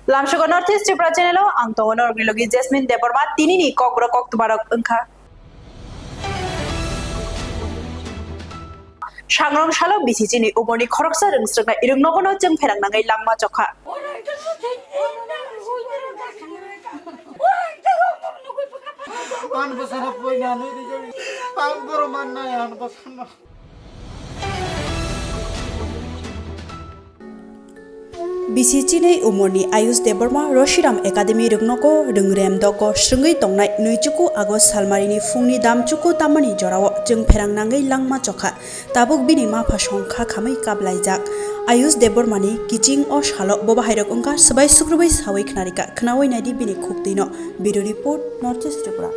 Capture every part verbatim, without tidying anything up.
Lamsogo North East Tripura channel o ang tongo norokni logi Jasmine Debbarma. Tinini kokborok koktwmarok wngkha. Sangrong salo bisi chini umorni khoroksa rwngsrwknai rwngnogono chwng pherang nangwi langma chokha. Ang bwsano poina nwi rijak. Ang borok mannai ang bwsano. Bisi chinwi umorni Ayush Debbarma Roshiram Academy rwngnogo rwngrem dogo swrwngwi tongnai nwichuku August salmarini phungni damchuku tamani jorao chwng pherang nangwi langma chokha. Tabuk bini mapha songkha khamwi kablaijak. Ayush Debbarmani kiching o salo bobahairok wngkha swbai sukrubwi sawi khnarikha. Khnawi naidi bini khuktwino. Bureau Report, North East Tripura.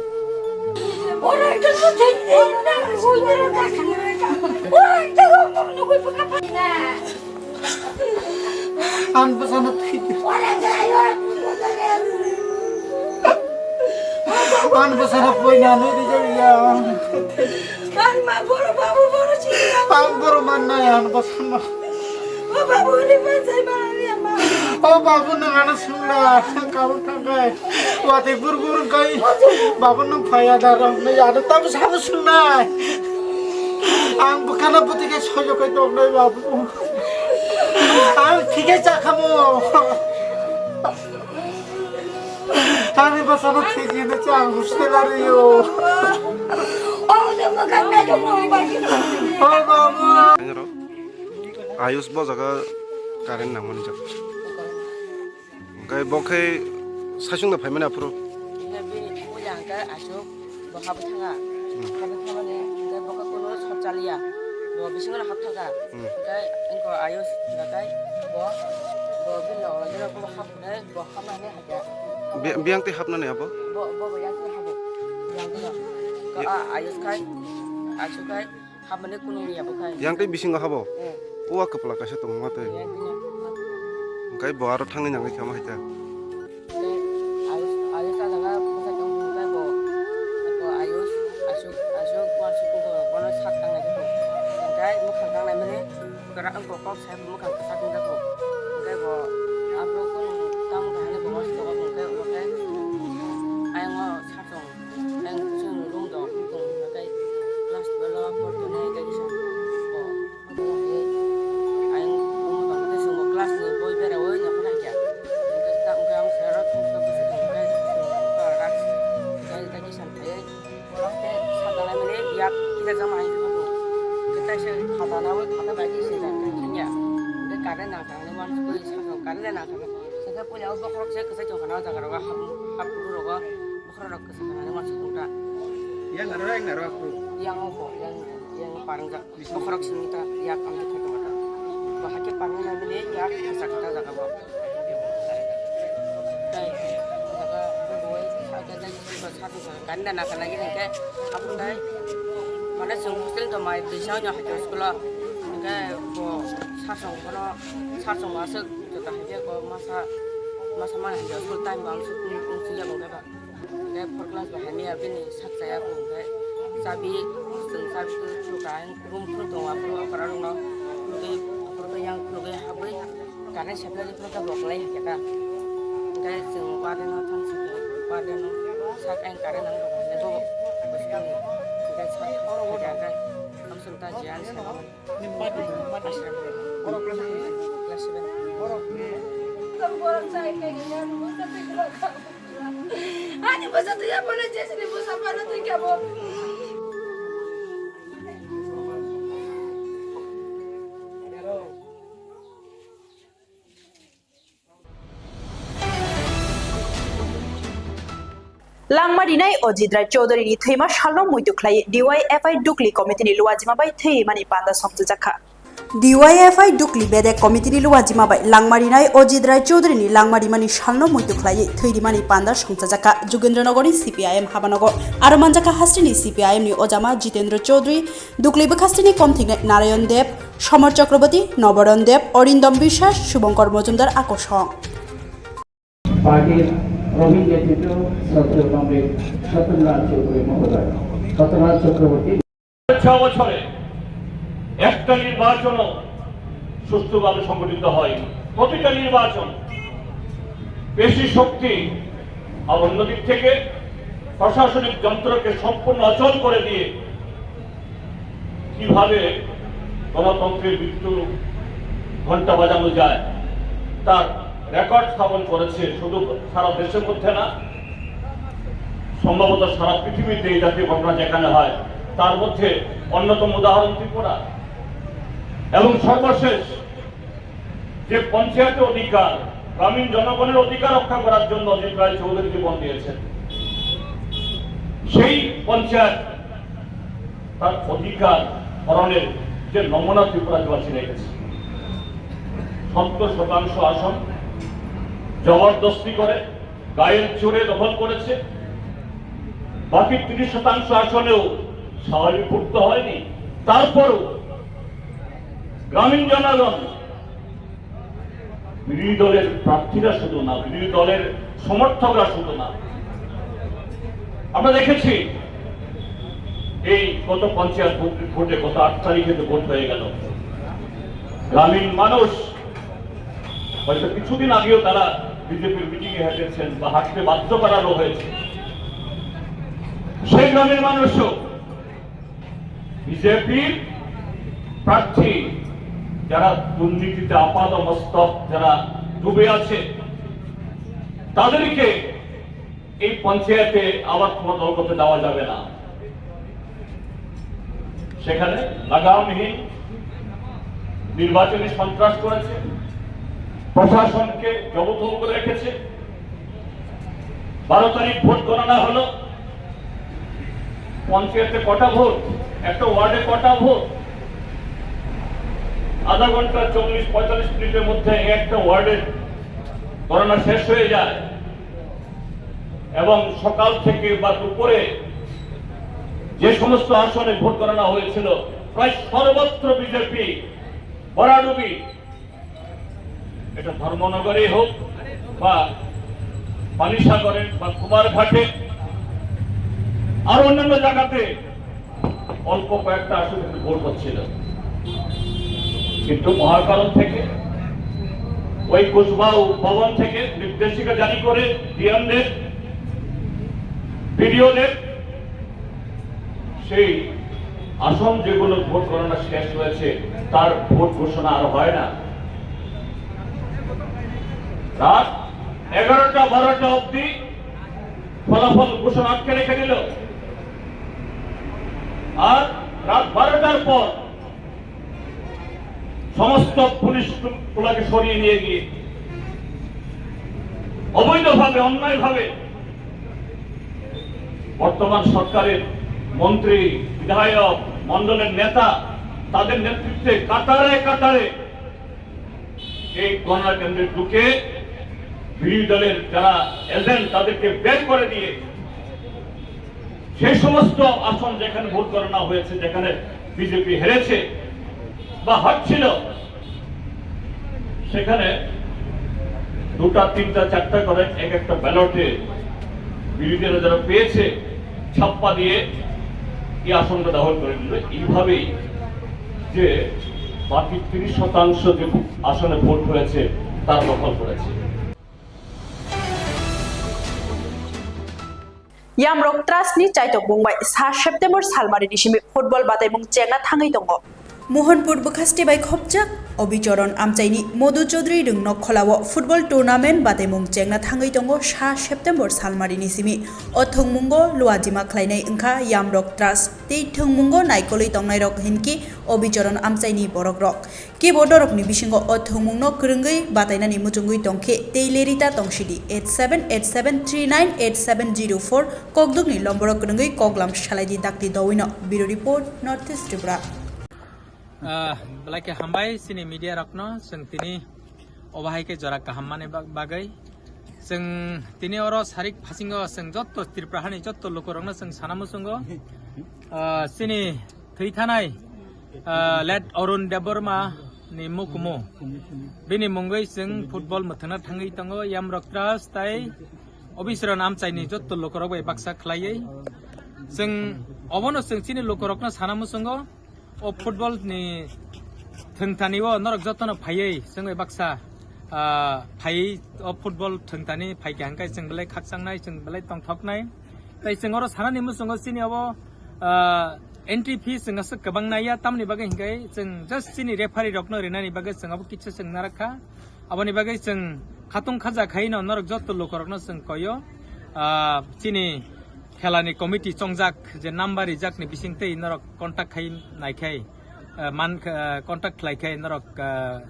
Ang bwsano thwi di. Ang bwsano poina nwi rijak ya. Ang borok mannai ang bwsano. O babu, nwng ano swngla, kabuk thangkai. Watwi bur bur wngkai. Babu, nwng phaiya da rok, nwng ano tamo sabo swngnai. Ang bwkhano bwtwi khe soijo khe tongnai, babu. Ang thikhe chakhamo. Ani bwsano thikhe nw cha ang hostel ari o. O babu. Ayush bo jaga current nangmani jaga. Hwnkhe bo khe saichung da phaimani aphuru. Hwnkhe bini thumui ya hwnkhe aswk bo habwi thanga. Hmm. Habwi thangmani hwnkhe bo khe kuno sop chaliya. Bo bisingo hap thanga. Hmm. Hwnkhe wngkha Ayush hwnkhe bo, bo bini loge loge bo hap hwnwi bo hapna hwnwi hakya. Bi-, biyang twi hapnani abo? Bo, bo, bo yang twi habo. Yang twi no. Ko, ya- a, Ayush khai, Ayush khai. Habmani kunung ya bo khai. Yang tei bisingo habo? Eh. Uwa kwpla kaisa tongma tei. Yang tei. Hwnkhe bo aro thangwi nangwi kha ma hai ta. Tei Ayush, Ayush a jaga bwsai tong hwnkhe bo, bo Ayush, aswk, aswk, uansuk bo bono sak tangnai khe bo. Hwnkhe mwkhang tangnai mani kwrak wngkha kok sai bo mwkhang kwchak wngkha bo. Hwnkhe bo aphuru kunung tamo kha hwnwi bo uansuk hwnkhe, hwnkhe ayang o sak tong. Ang chwng room dok tong, tei class twelve o portonai kisa ko. Ang room dok tei chwng class ni boi bera oi nokha kya. Ang kisa ang kisa rak tong kisa tong kisa tong kisa rak. Tei tei kisa thai. Tei sa dalai mani yak kisa jama ang kisa tong. Kita se khata na oi khata bai kisa tong kanya. Tei kare na kare wan koi sa tong kare na kare. Saka puila o bokhorok se kisa tong kana jaga rogo hap hap rogo. Bokhorok kwchak kwnani uansuk tong ta. Yang naro, yang naro aphuru. Yang o bo, yang, yang parangjak. Bokhorok simi ta, yak ang khe tong ta. Bo hakhe parang nai bini yak kwchak khe ta jaga bo. Tai jaga bo boi sa khe dai sa khe sa khe ganda na kana gini khe aphuru dai. Mane chwng hostel tongmai twi sa no hakhe school o. Hwnkhe bo sasong bono sasong aswk jota hakhe bo masa, masa mana hakhe school time bo ang suk suk ya bo ba. Hwnkhe four class bo hamya bini sak chaya bo hwnkhe chabi, chwng chabi khe phuru kaham room phuru tongo aphuru okra rokno phurugwi, aphuru khe yang phurugwi habwi current supply phuru khe bo kwlai hakhe ta. Hwnkhe chwng warden no thang sakhe warden no sak ayang current nang rok hwnwi bo bo school ni hwnkhe sak hakhe hwnkhe amsong ta jiyan sa. Ani bwsa twi yapana jesini bwsa pana twi kabo. Langma rinai Ojit Rai Chowdhury ni thwima salno muitu khlai D Y F I Dukli committee ni luajima bai thwi mani panda songchajak kha. D Y F I Dukli bedek committee ni luajima bai langma rinai Ojit Rai Chowdhury ni langma rimani salno muitu khlai thwi rimani panda songchajak kha Jugendra Nogor ni C P I M habanogo. Aro manjak kha hasteni C P I M ni ojama Jitendra Chowdhury, Dukli bwkhasteni komthingnai Narayan Deb, Somor Chakraborty, Noboron Deb, Orindom Biswas, Subhankar Mojumdar a kosong. পার্টির প্রবীণ নেতৃত্ব শ্রদ্ধেয় কমরেড সত্যেন্দ্রনাথ চৌধুরী মহোদয়, সত্যেন্দ্রনাথ চক্রবর্তী। ছ বছরে একটা নির্বাচনও সুষ্ঠুভাবে সংগঠিত হয়নি। প্রতিটা নির্বাচন পেশি শক্তি আর অন্যদিক থেকে প্রশাসনিক যন্ত্রকে সম্পূর্ণ অচল করে দিয়ে কিভাবে গণতন্ত্রের মৃত্যু ঘণ্টা বাজানো যায়, তার রেকর্ড স্থাপন করেছে শুধু সারা দেশের মধ্যে না, সম্ভবত সারা পৃথিবীতে এই জাতীয় ঘটনা যেখানে হয়, তার মধ্যে অন্যতম উদাহরণ ত্রিপুরা। এবং সর্বশেষ যে পঞ্চায়েতের অধিকার, গ্রামীণ জনগণের অধিকার রক্ষা করার জন্য অজিত রায় চৌধুরী জীবন দিয়েছেন, সেই পঞ্চায়েত তার অধিকার হরণের যে নমুনা ত্রিপুরাবাসী রেখেছে। সত্তর শতাংশ আসন জবরদস্তি করে, গায়ের জোরে দখল করেছে। বাকি তিরিশ শতাংশ আসনেও স্বাভাবিক ভোট তো হয়নি, তারপরও গ্রামীণ জনগণ, বিরোধী দলের প্রার্থীরা শুধু না, বিরোধী দলের সমর্থকরা শুধু না, আমরা দেখেছি এই গত পঞ্চায়েত ভোট, ভোটে গত আট তারিখে তো ভোট হয়ে গেল, গ্রামীণ মানুষ হয়তো কিছুদিন আগেও তারা বিজেপির মিটিং এ হেঁটেছেন বা হাঁটতে বাধ্য করারও হয়েছে। সেই গ্রামের মানুষও বিজেপির প্রার্থী, যারা দুর্নীতিতে আপাদমস্তক, যারা ডুবে আছে, তাদেরকে এই পঞ্চায়েতে আবার কোনো দল করতে দেওয়া যাবে না। সেখানে লাগামহীন নির্বাচনী সন্ত্রাস করেছে, প্রশাসনকে জবরদখল করে রেখেছে। বারো তারিখ ভোট গণনা হলো, পঞ্চায়েতে কটা ভোট, একটা ওয়ার্ডে কটা ভোট, আধা ঘন্টা, চল্লিশ পঁয়তাল্লিশ মিনিটের মধ্যে একটা ওয়ার্ডের গণনা শেষ হয়ে যায়। এবং সকাল থেকে বা দুপুরে যে সমস্ত আসনে ভোট গণনা হয়েছিল, প্রায় সর্বত্র বিজেপি ভরাডুবি। এটা ধর্মনগরেই হোক বা পানিসাগরে বা কুমারঘাটে আর অন্যান্য জায়গাতে অল্প কয়েকটা আসনে ভোট হচ্ছিল, কিন্তু মহাকরণ থেকে ওই কুশবাহু ভবন থেকে নির্দেশিকা জারি করে ডিএমদের, বিডিওদের সেই আসন যেগুলো ভোট গণনা শেষ হয়েছে, তার ভোট ঘোষণা আর হয় না। রাত এগারোটা বারোটা অবধি ফলাফল ঘোষণা আটকে রেখে দিল। আর রাত বারোটার পর সমস্ত পুলিশ গুলাকে সরিয়ে নিয়ে গিয়ে অবৈধভাবে, অন্যায়ভাবে বর্তমান সরকারের মন্ত্রী, বিধায়ক, মণ্ডলের নেতা, তাদের নেতৃত্বে কাতারে কাতারে এই গণনা কেন্দ্রে ঢুকে বিরোধী দলের যারা এজেন্ট, তাদেরকে বের করে দিয়ে সেই সমস্ত আসন যেখানে ভোট গণনা হয়েছে, যেখানে বিজেপি হেরেছে বা হারছিল, সেখানে দুটা, তিনটা, চারটা করে এক একটা ব্যালটে বিরোধীরা যারা পেয়েছে, ছাপ্পা দিয়ে এই আসনটা দখল করে নিল। এইভাবেই যে বাকি তিরিশ শতাংশ যে আসনে ভোট হয়েছে, তার দখল করেছে। Yamrok Trust ni chaitok bung bai sa September salmari ni simi football bataimung chengna thangwi tongo. Mohanpur bwkhasti bai khopjak Obichoron amchaini Modhu Chaudhary rwngno kholao football tournament bataimung chengna thangwi tongo sa September salmari ni simi. O thwngmungo luajima khlainai wngkha Yamrok Trust tei thwngmungo naikolwi tongnairok hinkhe Obichoron amchaini borokrok. Kebo norokni bisingo o thwngmungno kwrwngwi batainani muchungwi tongkhe tei lerita tongsidi eight seven eight seven three nine eight seven zero four kokdukni lomboro kwrwngwi koklam salaidi dakti dowino. Bureau Report, North East Tripura. Ah, belai khe hambai chini media rokno, chwng tini obo hai khe jora kaham mani bag-, bagwi. Chwng tini oro sarik phasingo chwng jotto Tripura hani jotto lukurokno chwng sana muchungo. Ah, chini thwi thanai, ah, late Arun Debbarma ni mukumu. Bini mungwi chwng football mwthangna thangwi tongo, Yamrok Trust tai Obichoron amchaini jotto lukurok bai baksa khlaiwi. Chwng obono chwng chini lukurokno sana muchungo, o football ni thwngthani o norok jotono phaiwi chwng bai baksa Ah, phai o football thwngtani phaikha hwnkhe chwng belai khakchangni, chwng belai tongthokni. Tai chwng oro sanani muchungo chini abo, ah, entry fee chwng aswk kwbang naiya, tamni bagwi hwnkhe chwng just chini referee rokno rinani bagwi chwng abo kisa chwng narakha. Aboni bagwi chwng khatung khaja khaino norok joto lukurokno chwng koyo. Ah, chini khelani committee chongjak je number rijakni bisingtwi norok contact khai naikhai, ah, man, ah, contact khlaikhai norok, ah,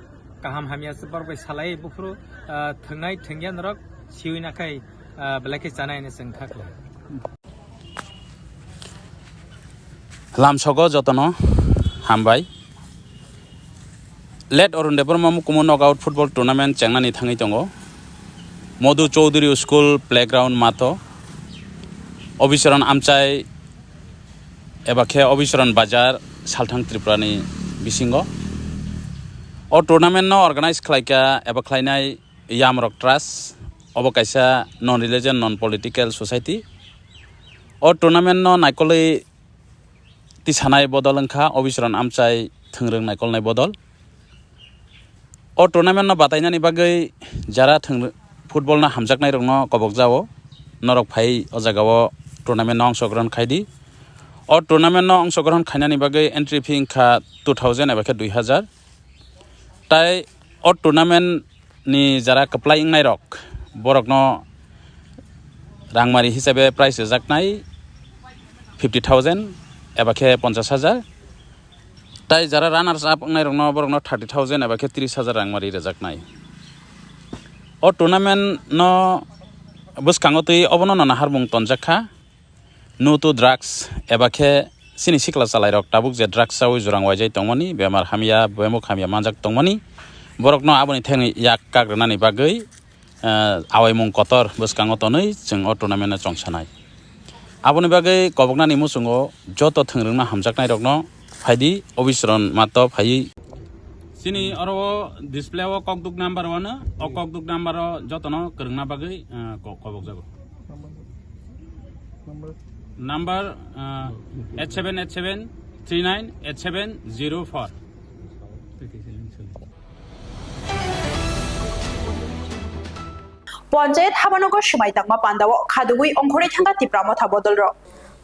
kaham hamya se borok bai salai buphuru, ah, thwngnai thwngya norok siwi nakhai, ah, belai khe chanai hwnwi chwng kha khlai. Lamsogo jotono hambai. Late Arun Debbarma mukumu knockout football tournament chengnani thangwi tongo. Madhu Chowdhury School playground matho. Obicharan Amchai eba khe Obicharan Bazar, Salthang Tripurani bisingo. O tournament no organize khlaikha eba khlainai Yamrok Trust, obo kaisa non-religion, non-political society. O tournament no naikolwi tisanai bodol wngkha, Obicharan Amchai thwngrwng naikolnai bodol. O tournament no batainani bagwi jara thwng-, football no hamjaknairokno kobokjao, norok phai o jagao tournament no ongshogrohon khaidi. O tournament no ongshogrohon khainani bagwi entry fee wngkha two thousand eba khe dui hazar. Tai o tournament ni jara kwplai wngnairok, borokno rangmari hisabe prize rwjaknai fifty thousand eba khe ponchash hajar. Tai jara runners up wngnairokno, borokno thirty thousand eba khe tris hajar rangmari rwjaknai. O tournament no bwskango twi obono no naharmung tonjakha. No to drugs eba khe chini sikla chalairok tabuk je drugs chawi jurang waijai tongmani, bemar hamya, bemuk hamya manjak tongmani, borokno aboni thengni yak kak rwnani bagwi, eh, awaimung kotor bwskango tonwi chwng o tournament no chongsanai. Aboni bagwi koboknani muchungo joto thwngrwngno hamjaknairokno phaidi, Obicharan matho phaiwi. Chini oro o display o kokduk number wano, o kokduk number o jotono kwrwngna bagwi, eh, ko-, kobokjago. Number, uh, eight seven eight seven three nine eight seven zero four. Ponchayat habanogo swmai tangma pandao khadugwi ongkhorwi thangkha Tipra Motha bodolrok.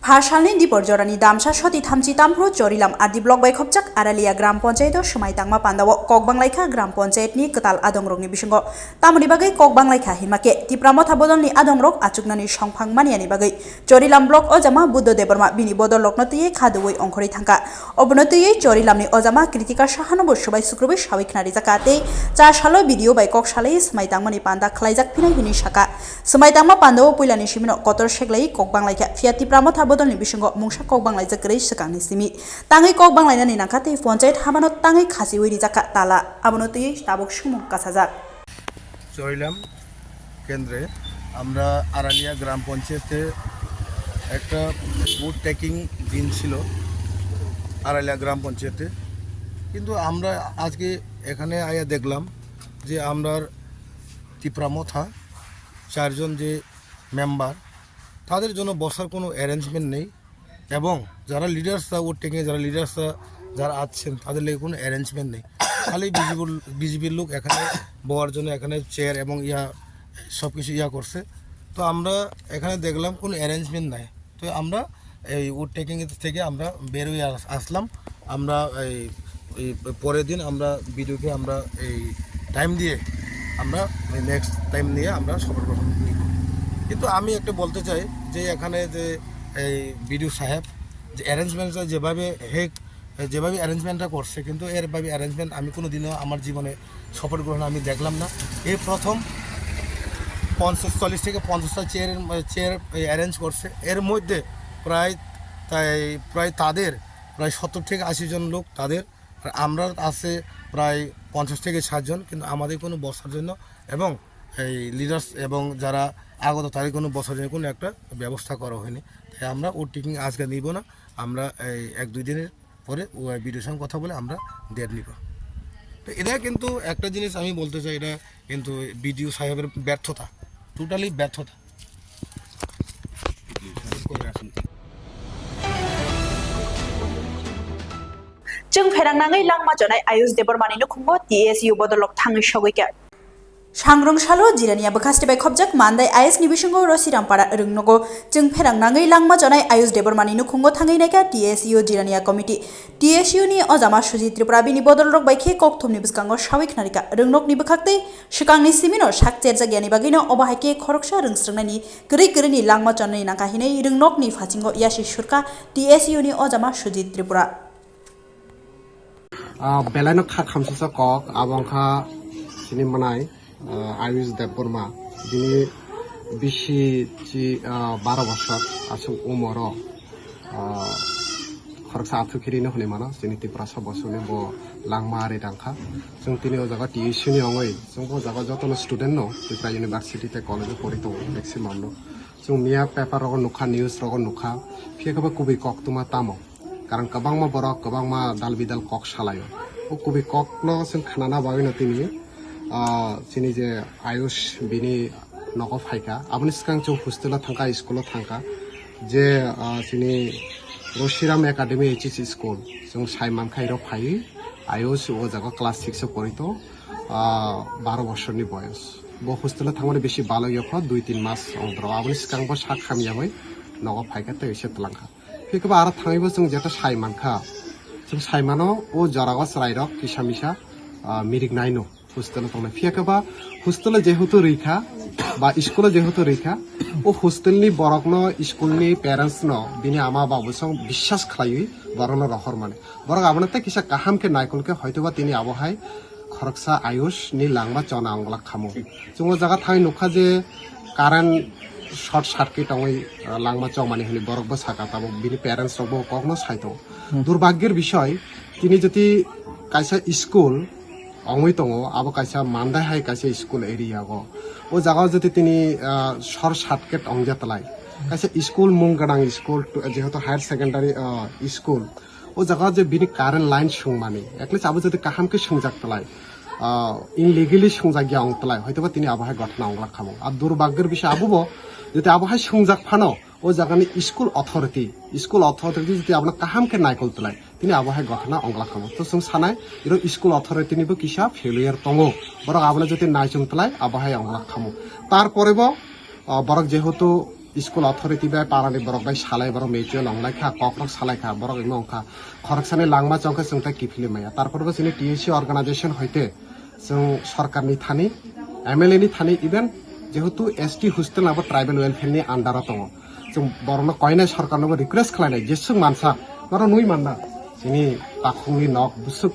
Pha salni dipor jorani damsa soti thamchi tamphru Chorilam R D block bai khopjak Aralia gram panchayat o swmai tangma pandao kok banglaikha gram panchayat ni kwtal adongrokni bisingo. Tamoni bagwi kok banglaikha hinma khe Tipra Motha bodolni adongrok achuknani songphang maniani bagwi Chorilam block ojama Buddho Debbarma bini bodolrokno twiwi khadugwi ongkhorwi thangkha. Obono twiwi Chorilamni ojama Kritika Sahanobo swbai sukrubwi sawi khna rijakha tei cha salo B D O bai kok salai swmai tangmani panda khwlaijak phinai hwnwi sakha. Swmai tangma pandao puilani simino kotor seklaiwi kok banglaikha, phiya Tipra Motha bodolni bisingo mungsa kok banglaijak kwrwi swkangni simi. Tangwi kok banglainani nangkha tei ponchayat habano tangwi khasiwi rijakha tala, abono twiwi tabuk sumung kasajak. Charilam কেন্দ্রে আমরা আরালিয়া গ্রাম পঞ্চায়েতে একটা vote taking দিন ছিল আরালিয়া গ্রাম পঞ্চায়েতে। কিন্তু আমরা আজকে এখানে আয়া দেখলাম যে আমরার তিপ্রা মথা চারজন যে মেম্বার, তাদের জন্য বসার কোনো অ্যারেঞ্জমেন্ট নেই। এবং যারা লিডার্সরা, ভোট টেকিংয়ে যারা লিডার্সরা যারা আছেন, তাদের লেগে কোনো অ্যারেঞ্জমেন্ট নেই। খালি বিজেপির, বিজেপির লোক এখানে বওয়ার জন্য এখানে চেয়ার এবং ইয়া সব কিছু ইয়া করছে। তো আমরা এখানে দেখলাম কোনো অ্যারেঞ্জমেন্ট নাই। তো আমরা এই ভোট টেকিং থেকে আমরা বের হয়ে আস-, আসলাম। আমরা এই, এই পরের দিন আমরা বিডিওকে আমরা এই টাইম দিয়ে আমরা নেক্সট টাইম নিয়ে আমরা শপথ গ্রহণ নিব। কিন্তু আমি একটা বলতে চাই যে এখানে যে এই বিডিও সাহেব যে অ্যারেঞ্জমেন্টটা যেভাবে হে, যেভাবে অ্যারেঞ্জমেন্টটা করছে, কিন্তু এরভাবে অ্যারেঞ্জমেন্ট আমি কোনো দিনও আমার জীবনে শপথ গ্রহণ আমি দেখলাম না। এই প্রথম পঞ্চাশ, চল্লিশ থেকে পঞ্চাশটা চেয়ারের, চেয়ার অ্যারেঞ্জ করছে। এর মধ্যে প্রায়, তাই প্রায় তাদের প্রায় সত্তর থেকে আশি জন লোক তাদের, আর আমরা আছে প্রায় পঞ্চাশ থেকে ষাট জন, কিন্তু আমাদের কোনো বসার জন্য এবং এই লিডার্স এবং যারা আগত তাদের কোনো বসার জন্য কোনো একটা ব্যবস্থা করা হয়নি। তাই আমরা ভোট টেকিং আজকে নিব না, আমরা এই এক দুই দিনের পরে ও বিডিওর সঙ্গে কথা বলে আমরা ডেট নিব। তো এটা কিন্তু একটা জিনিস আমি বলতে চাই, এটা কিন্তু বিডিও সাহেবের ব্যর্থতা, টোটালি ব্যর্থতা। Chwng pherang nangwi langma chonai Ayush Debbarmani nukhungo T S U bodolrok thangwi sogwi kha. Sangrong salo Jirania bwkhaste bai khopjak Mandai I S ni bisingo Rosirampara rwngnogo chwng pherang nangwi langma chonai Ayush Debbarmani nukhungo thangwi naikha T S U Jirania Committee. T S U ni ojama Sujit Tripura bini bodolrok bai khe kokthumni bwskango sawi khnarikha. Rwngnokni bwkhaktwi swkangni simino sak cherjakyani bagwino obo hai khe khoroksa rwngsrwngnani kwrwi kwrwini langma chonwi nangkha hinwi rwngnokni phasingo yasi surkha T S U ni ojama Sujit Tripura. Ah, belaino kha khamsasa kok, abo wngkha chini mwnai, ah, Ayush Debbarma. Bini bisi chi, ah, baro bosor aswk umoro, ah, khoroksa athukhirino hwnwi mano, chini Tiprasa bosongni bo langma ari tangkha. Chwng tini o jaga T S U ni ongwi, chwng bo jaga jotono student no Tripura University tei college o pori tongo maximum no. Chwng miya paper rogo nukha, news rogo nukha, phiya khe bo kubui koktwma tamo. Karon kwbangma borok kwbangma dal bidal kok salaio. O kubui kokno chwng khnana bagwino tini, ah, chini je Ayush bini nogo phaikha. Aboni swkang chwng hostel o thangkha, school o thangkha. Je, ah, chini Roshiram Academy H S school, chwng sai mankha iro phaiwi Ayush o jaga class six o pori tongo, ah, baro bosorni boyos. Bo hostel o thangmani bisi balo yokho, dui tin mas ongdro. Aboni swkang bo sak hamya bai nogo phaikha tei se twlangkha. Phiya khe ba aro thangwi bo chwng jeto sai mankha, chwng sai mano o jorao chwrairok kisa misa, ah, mirik naino hostel o tongnai. Phiya khe ba hostel o jehetu rikha ba school o jehetu rikha, o hostel ni borokno, school ni parents no, bini ama babu song biswas khlaiwi borokno rohor mani. Borok abono tei kisa kaham khe naikol khe hoitoba tini abo hai khoroksa Ayush ni langma chona onglak khamu. Chwng o jaga thangwi nukha je current short circuit ongwi, ah, langma chongmani hwnwi borok bwsaka tabuk bini parents rok bo kokno sai tongo. Hmm. Durbhagyor bishoy, tini jodi kaisa school ongwi tongo, abo kaisa Mandai hai kaisa school area o. O jaga o jodi tini, ah, short circuit ongya tlai, kaisa school mung gwnang school, jehetu higher secondary, ah, school, o jaga je bini current line swngmani, at least abo jodi kaham khe swngjak tlai, ah, illegally swngjak ya ong tlai, hoitoba tini abo hai ghotona onglak khamu. Ar durbhagyor bishoy abo bo, jodi abo hai swngjak phano, o jagani school authority, school authority jodi abono kaham khe naikol tlai, tini abo hai ghotona onglak khamu. To chwng sanai, iro school authority ni bo kisa failure tongo, borok abono jodi naichung tlai, abo hai onglak khamu. Tarpore bo, ah, borok jehetu school authority bai parani borok bai salai, borok mutual onglaikha, kokrok salaikha, borok imo wngkha khoroksani langma chongkhe chwng tai kiphilwi maya. Tarpor bo chini T S C organization hoite chwng sorkarni thani, M L A ni thani, even jehetu S T hostel abo tribal welfare ni under o tongo, chwng borokno koinai sorkarno bo request khlainai, jeswk mansa, norok nui manna, chini takhukni nok bwswk,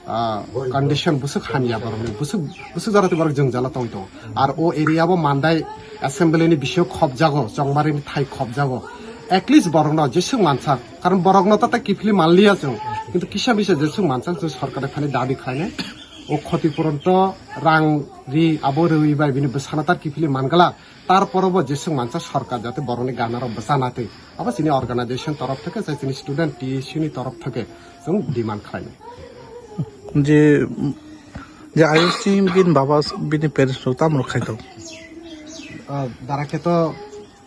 ah, condition bwswk hamya borokni, bwswk, bwswk jora tei borok jwngjalo tongwi tongo. Ar o area bo Mandai assembly ni bisingo khopjago, chongmarini thai khopjago. At least borokno jeswk mansak, karon borokno ta ta kiphilwi manliya chwng, kintu kisa bisa jeswk mansak chwng sorkarni thani dabi khlainai. O khoti puron to rang ri abo rwi bai bini bwsano ta kiphilwi mangala. Tarpore bo jeswk mansa sorkar jate borokni ganarok bwchana twi. Abo chini organization torof theke, chini student T S U ni torof theke chwng demand khlainai. Je, je Ayush ni bini baba, bini parents rok tamo rok khai tongo? Ah, dara khe to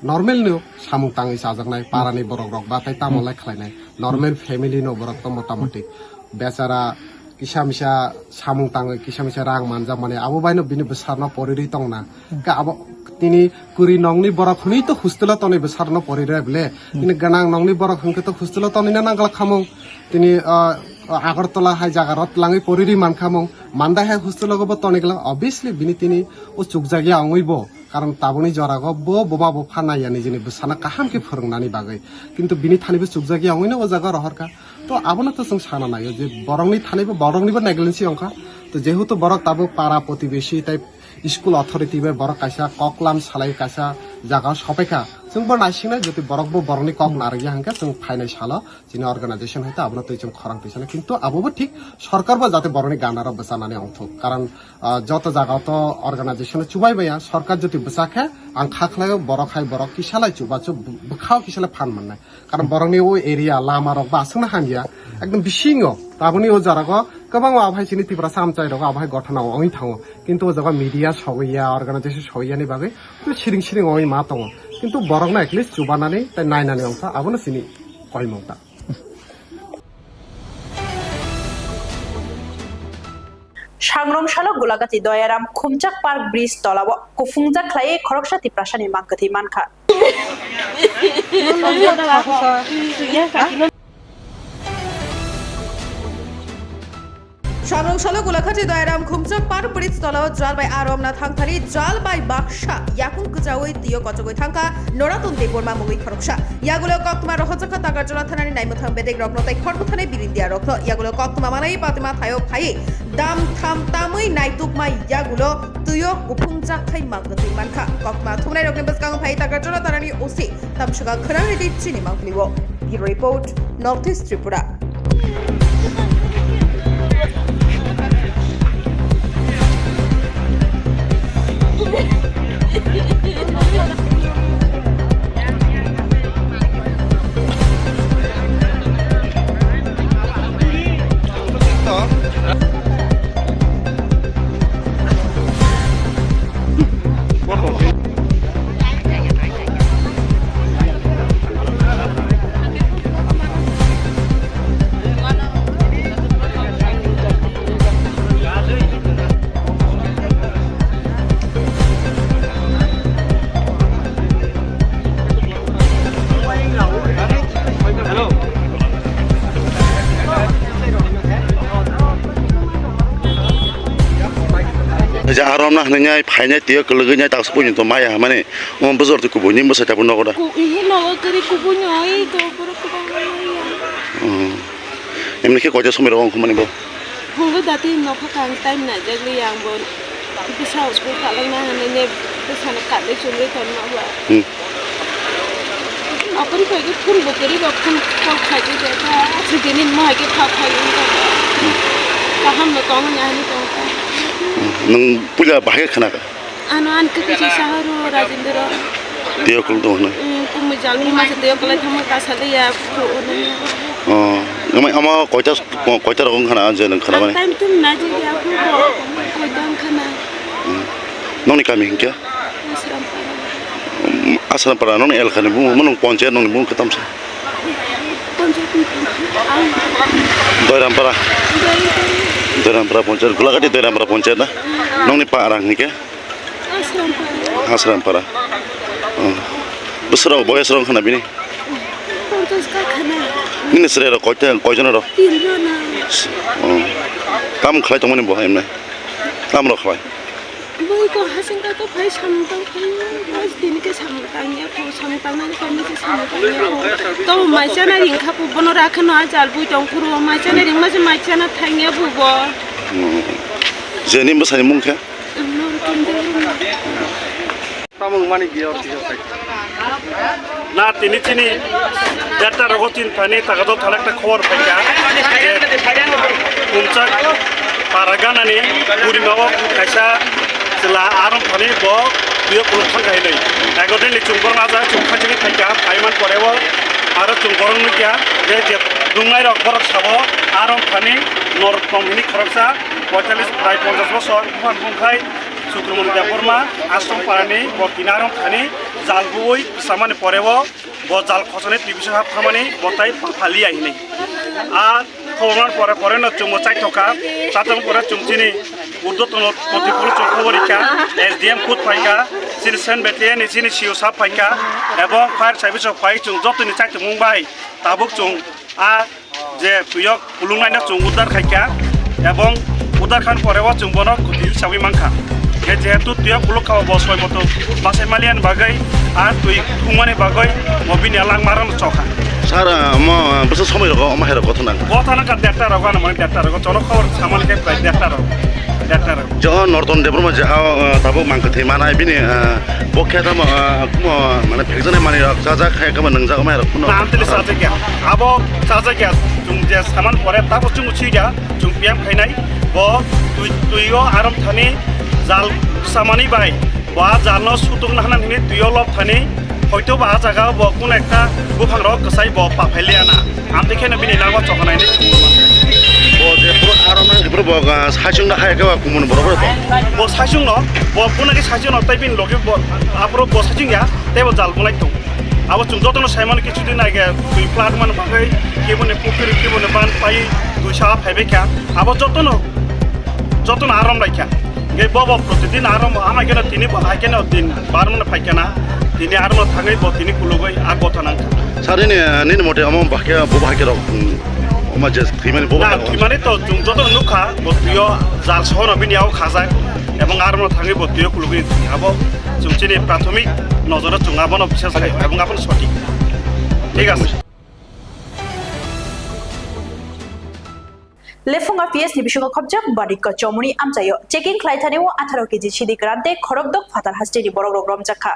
normal no samung tangwi chajaknai, parani borok rok ba tai tamo lai khlainai. Normal family no borok to motamoti bechara kisa misa samung tangwi kisa misa rang manjak mani, abo bai no bini bwsarno porirwi tongna. Ka abo tini kwrwi nokni borok hwnwi to hostel o tonwi bwsarno porirwi bwle. Tini gwnang nokni borok hwnkhe to hostel o tonwi na nangla khamung. Tini, ah, Agartala hai jaga rok twlangwi porirwi mankhamung. Mandai hai hostel o bo tonwi glak. Obviously bini tini o chukjakya ongwi bo. Karon tabukni jorago bo boba bo pha naiya nijini bwsano kaham khe phwrwngnani bagwi. Kintu bini thani bo chukjakya ongwino o jaga rohorkha. To abono to chwng sana naio je borokni thani bo, borokni bo negligence wngkha. To jehetu borok tabuk para protibesi tei school authority bai borok kaisa koklam salai kaisa jaga sopaikha. Chwng bo naisingnai jodi borok bo borokni kok narwkya hwnkhe chwng phainai salo chini organization hai ta abono twi chwng khorang twi sana. Kintu abo bo thik sorkar bo jate borokni ganaro bwchanani ongthok. Karon, ah, joto jaga to organization chubai maya, sorkar jodi bwchakhe ang kha khlaio borok hai borok kisa lai chubachu bwkhao kisa lai phan mannai. Karon borokni o area lama rok bo aswkno hamya, ekdom bisingo taboni o jarago kwbangma abo hai chini Tiprasa amchai rok abo hai gothana ongwi thango. Kintu o jaga media sogoya, organization sogoyani bagwi siring siring ongwi ma tongo. Kintu borokno at least chubanani tei nainani ongkha abono chini koimung ta. Sangrong salo Gulagati Doyaram Khumchak Park Bridge tolao kuphungjak khlaiwi khoroksa Tiprasani mangkwthwi mankha. Sangrong salo Gulagati Doyaram Khumchak Park Bridge tolao jal bai aromna thangthani jal bai baksa yakung kwchaui twiyo kochogwi thangkha Noraton Debbarma mungwi khoroksa. Yagulo koktwma rohorjakha Takarjala thanani naimwthang bedek rokno tei khorbo thanai birindia rokno. Yagulo koktwma manai patima thaio phaiwi dam tham tamwi naitukma yagulo twiyo kuphungjak khai mangkwthwi mankha. Koktwma thumnai rokni bwskango phai Takarjala thanani O C Tamswkang khwnang ridi chini mangpili o. Bureau Report, North East Tripura. Ija aromna hwnwi phainai twiyo kwlwgwi nai taksa puini to maya mani omo bwswk twi kubui ni bwsai tabuk nogo da. Ku-, ihe nogo kwrwi kubui no oi to borok kwbangma maya. Hmm. Emni khe koita somoi rogo wngkha mani bo? Phungo dati nokha kang time naijak li ang bo bwsa bo talangna hwnwi ne bwsano kadwi chumui tonma ba. Hmm. Nokoni phaikhe phone bo kwrwi ba phone kok khaidi de ta aswk dini mo haikhe kha khai wngkha. Hmm. Kaham no tong ya hwnwi tong kha. Hmm. Nwng puila bahai khe khna kha? Ano an khe kisi saharo Rajendra. Teo kul dong hwnwi. Hmm, kumui jal kumui se teo kulai thamo kasa de ya phu hwnwi. Oh, ngamai ama koita, koita rok wngkha na je nwng khna mani? Time tum na je ya phu koita wngkha na. Hmm. Nokni kami hinkhe? Asram para. Asrampara nokni elkhani bumung, mwnung ponchayat nokni bumung kwtam se. Ponchayat ni ang. Doirampara. Doirampara. Doirampara ponchayat, Gulagati Doirampara ponchayat na? Nokni para hwnwi khe? Asrampara. Asrampara. Oh. Bwswrok, boyes rok wngkha na bini? Ponchas ka khana. Nini chwrai rok koita, koijon rok? Tin jona. Oh. Tamo khlai tongmani bo hai mwnai? Tamo rok khlai? Bui ko hasing ka to phai samung tang phai, mas din ke samung tang ya ko, samung tang nang ko, mas samung tang ya ko. To mai chana ring kha pu bono rakha no ajal bui tong phuru, mai chana ring mas mai chana thang ya bu bo. Hmm. Jeni bwsani mung khe? Tamo wngmani biya o twiyo sai. Na tini chini derta rogo tin thani Takarjala thani ekta khobor phaikha je Khumchak para ganani purima o kaisa chwla arom thani bo twiyo kuluk thangkha hinwi. Egodeni chwng borok aja chwng khaisani phaikha, phaiman pore o aro chwng borok nukya je je dungnai rok borok sabo arom thani norok tong hini khoroksa poitallis prai ponchas bosor buphan bumkhai Sukrumun Debbarma, Ashram Parani, bo tini arom thani jal buwi samani pore o, bo jal khosoni tibisa hap thamani, bo tai paphaliya hini. A khobor pore pore no chwngbo chaithoka, chatong pore chwng chini Urdhwatano Kotipur chwng khobor rikha, S D M khud phaikha, chini Sen Battalion ni chini C O sab phaikha, ebong fire service rok phai chwng jotoni chaitongmung bai tabuk chwng a je twiyok kulungnaino chwng uddar khaikha, ebong uddar khan pore o chwng bono kwtwi hisabwi mankha. Khe jehetu twiyok kuluk kha bo soi moto bachai maliani bagwi, a twi thumani bagwi bo bini a langmarokno chokha. Sir, ah, mo, ah, bwsa somoi rogo omo hai rok gothona? Gothona kha derta rogo, ano mane derta rogo, chono khobor samani khe prai derta rogo, derta rogo. Jo Norton Debbarma je, ah, ah, tabuk mang kwthwi manai bini, ah, bo khe tamo, ah, kumo, mane phekjaknai manwi rok chajak, hai khe bo nwngjak omo hai rok phano. Na, amtwini chajak ya. Abo chajak ya, chwng je saman pore, tabuk chwng uchi ya, chwng piyam khainai, bo twi, twi o arom thani jal samani bai, bo a jal no sutuk na hwnna hwnwi twi o lob thani, hoito ba a jaga o bo kun ekta buphang rok kwchai bo paphai liya na. Amtwi kheno bini nangma choknai ni. Bo je puro arom nang, puro bo, ah, saichung da hai khe ba kumun borok rok. Bo saichung no, bo kuna ki saichung no tai bini logi bo, aphuru bo saichung ya, tei bo jal bulai tong. Abo chwng jotono saimano kichu din aage twi plat man bagwi keboni pukhri keboni ban pai twi sa phaibai kha. Abo jotono Jotono arom laikha. Hingke bo bo protidin arom amai keno tini bo hai keno din barmano phaikana. Tini arom thangwi bo tini kulugwi a gotha nangkha. Sir, nini, nini mote omo bahai khe, bo bahai khe rok, um, omo je thwimani bo Na, bahai khe rok. Thwimani to chwng jotono nukha, bo twiyo jal sohono bini yago khajak, ebong arom thangwi bo twiyo kulugwi abo chwng chini prathomik nojoro chwng abono biswas khai, ebong abono sothik. Thik ase. Lefunga P S ni bisingo khopjak Barikka Chomoni amchaio checking khlai thani o atharo K G sidi kwran tei khorokdok phatar hasteni borok rok romjak kha.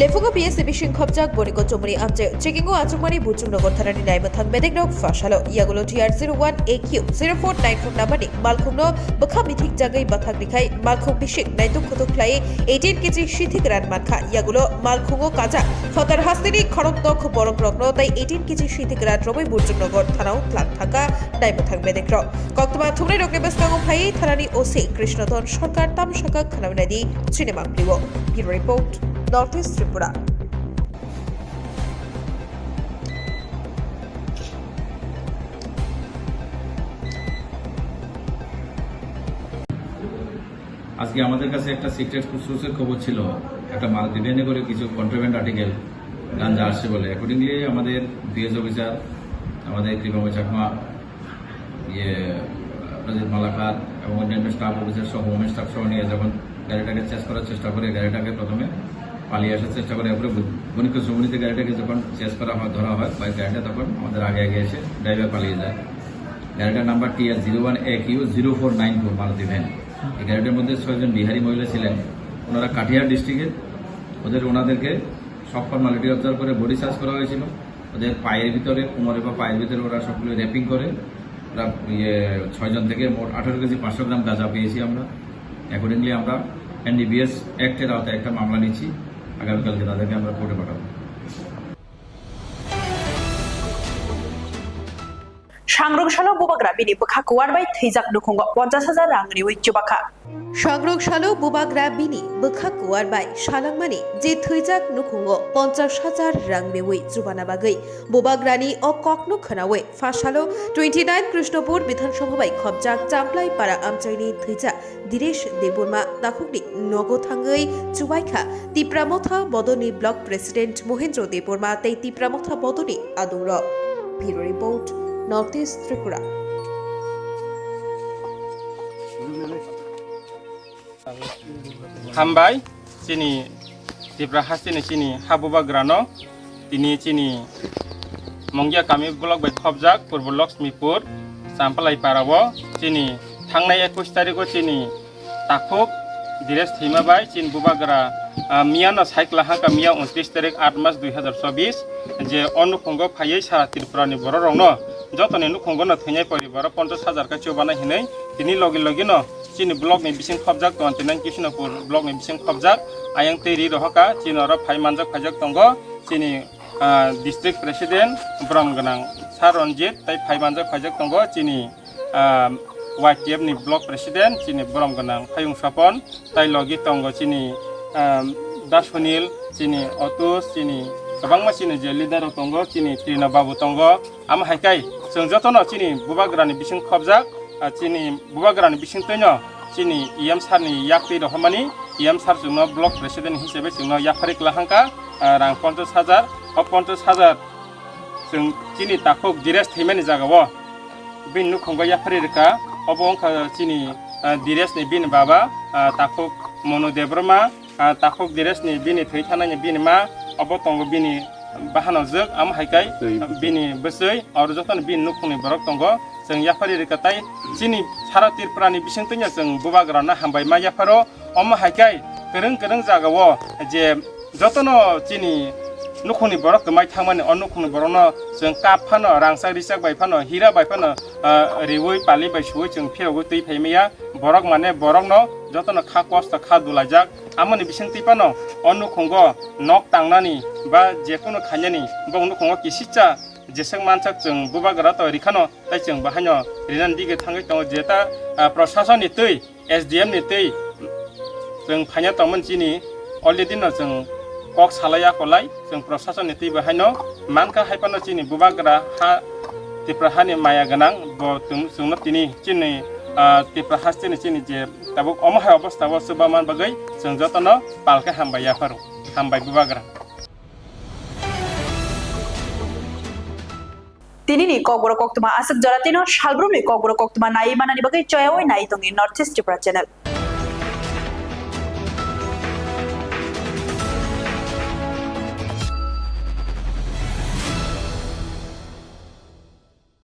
Lefunga P S ni bising khopjak Barikka Chomoni amchaio checking o achukmani Buchung Nagar thanani naimwthang bedek rok phasalo yagulo T R zero one A Q zero four nine four number ni malkhungno bwkha mithik jagwi bathak rikhai malkhung bising naituk khutuk khlai eighteen K G sidi kwran mankha yagulo malkhungo kajak phatar hasteni khorokdok borok rokno tei eighteen K G sidi kwran romwi Buchung Nagar thanao tlang thangkha. Naimwthang bedek rok koktwma thumnai rokni bwskango phaiwi thanani O C Krishnodhan Sarkar tamsaka khwnamnai di chini mangpli o. Bureau Report, North East Tripura. আজকে আমাদের কাছে একটা সিক্রেট সোর্সের খবর ছিল, একটা মারুতি ভ্যানে করে কিছু কন্ট্রাব্যান্ড আর্টিকেল গাঞ্জা আসছে বলে। অ্যাকর্ডিংলি আমাদের ডিএস অফিসার, আমাদের কৃপাময় চাকমা, ইয়ে, প্রজিত মালাকার এবং অন্যান্য স্টাফ অফিসার সহ, উমেন স্টাফ সহ নিয়ে যখন গাড়িটাকে চেস করার চেষ্টা করে, গাড়িটাকে প্রথমে পালিয়ে আসার চেষ্টা করে, এরপরে বণিক চৌমুহনীতে গাড়িটাকে যখন চেস করা হয়, ধরা হয়, বা গাড়িটা তখন আমাদের আগে আগে এসে ড্রাইভার পালিয়ে যায়। গাড়িটার number T R zero one A Q zero four nine four, Maruti van. এই গাড়িটার মধ্যে ছয়জন বিহারি মহিলা ছিলেন, ওনারা কাটিহার ডিস্ট্রিক্টের। ওদের, ওনাদেরকে সব ফর্মালিটি অবজার্ভ করে বডি সার্চ করা হয়েছিল। ওদের পায়ের ভিতরে, কোমরে বা পায়ের ভিতরে ওরা সবগুলো র্যাপিং করে। ওরা, ইয়ে, ছয়জন থেকে মোট আঠারো কেজি পাঁচশো গ্রাম গাঁজা পেয়েছি আমরা। অ্যাকর্ডিংলি আমরা এনডিপিএস অ্যাক্টের আওতায় একটা মামলা নিচ্ছি। আগামীকালকে তাদেরকে আমরা কোর্টে পাঠাবো। Sangrong salo bubagra bini bwkha kuwar bai thwijak nukhungo ponchash hajar rang riwi chubakha. Sangrong salo bubagra bini bwkha kuwar bai salangmani je thwijak nukhungo ponchash hajar rang riwi chubana bagwi bubagrani o kokno khwnawi pha salo twenty nine Krishnopur Bidhan Sabha bai khopjak Champlai para amchaini thwijak Dinesh Debbarma takhukni nogo thangwi chubaikha Tipra Motha Bodolni Block President Mohendro Debbarma tei Tipra Motha Bodolni adungrok. Bureau Report, North East Tripura. Hambai, chini Tipra hasteni chini ha bubagrano, tini chini Mongya kami block bai khopjak Purbo Lakshmipur, Champlai para o, chini thangnai ekush tarikh o chini takhuk Dinesh thwima bai chini bubagra, ah, miyano saikla hangka miya untris tarikh aat mas dui hazar chobis je o nukhungo phaiwi sara Tripura ni borok rokno jotoni nukhungo no thwinai poribar o ponchash hajar khe chubana hinwi tini logi logi no chini block ni bising khopjak twenty nine Krishnapur block ni bising khopjak ayang tei ri rohoka chini oro phai manjak phaijak tongo chini, ah, district president borom gwnang Sir Ranjit tei phai manjak phaijak tongo chini, ah, Y T F ni block president chini borom gwnang Phayung Sapon tei logi tongo chini, ah, Da Sunil, chini Otus, chini kwbangma chini je leader rok tongo, chini Trina Babu tongo. Amo hai khe chwng jotono chini bubagrani bising khopjak, ah, chini bubagrani bising twino chini E M sir ni yak twi rohormani, E M sir chwngno block president hisabe chwngno yaphari kwlahangka, ah, rang ponchash hajar, o ponchash hajar chwng chini takhuk Dinesh thwimani jagao bini nukhungo yaphari rwkha, obo wngkha chini, ah, Dinesh ni bini baba, ah, takhuk Monu Debbarma, ah, takhuk Dinesh ni bini thwi thanani bini ma, obo tongo bini bahanojwk, amo hai khe bini bwswi, oro jotono bini nukhungni borok tongo. Chwng yaphari rwkha tei chini sara Tripura ni bising twino chwng bubagrano hambai ma yapharo. Omo hai khe kwrwng kwrwng jagao je jotono chini nukhungni borok kwmai thangmani, o nukhungni borokno chwng kap phano, rangchak richak bai phano, hira bai phano, ah, riwi pali bai suwi chwng phirogwi twi phai maya. Borok mane borokno jotono kha kosto kha dulaijak. Amoni bising twi phano o nukhungo nok tangnani ba je kunu khainani bo nukhungo kisisa jeswk mansak chwng bubagra to rikhano tei chwng bahaino rinani dige thangwi tongo je ta, ah, proshasoni twi S D M ni twi chwng phaina tongmani chini already no chwng kok salai ya kolai chwng proshasoni twi bahaino mankha hai phano chini bubagra ha Tripura hani maya gwnang bo chwng, chwngno tini chini Ah, Tripura hasteni chini je tabuk omo hai obostha o chuba man bagwi chwng jotono palkhe hambai yapharo, hambai bubagra. Tinini kokborok koktwma aswk jora tino salbrumni kokborok koktwma naiwi manani bagwi choyawi nai tongni North East Tripura channel.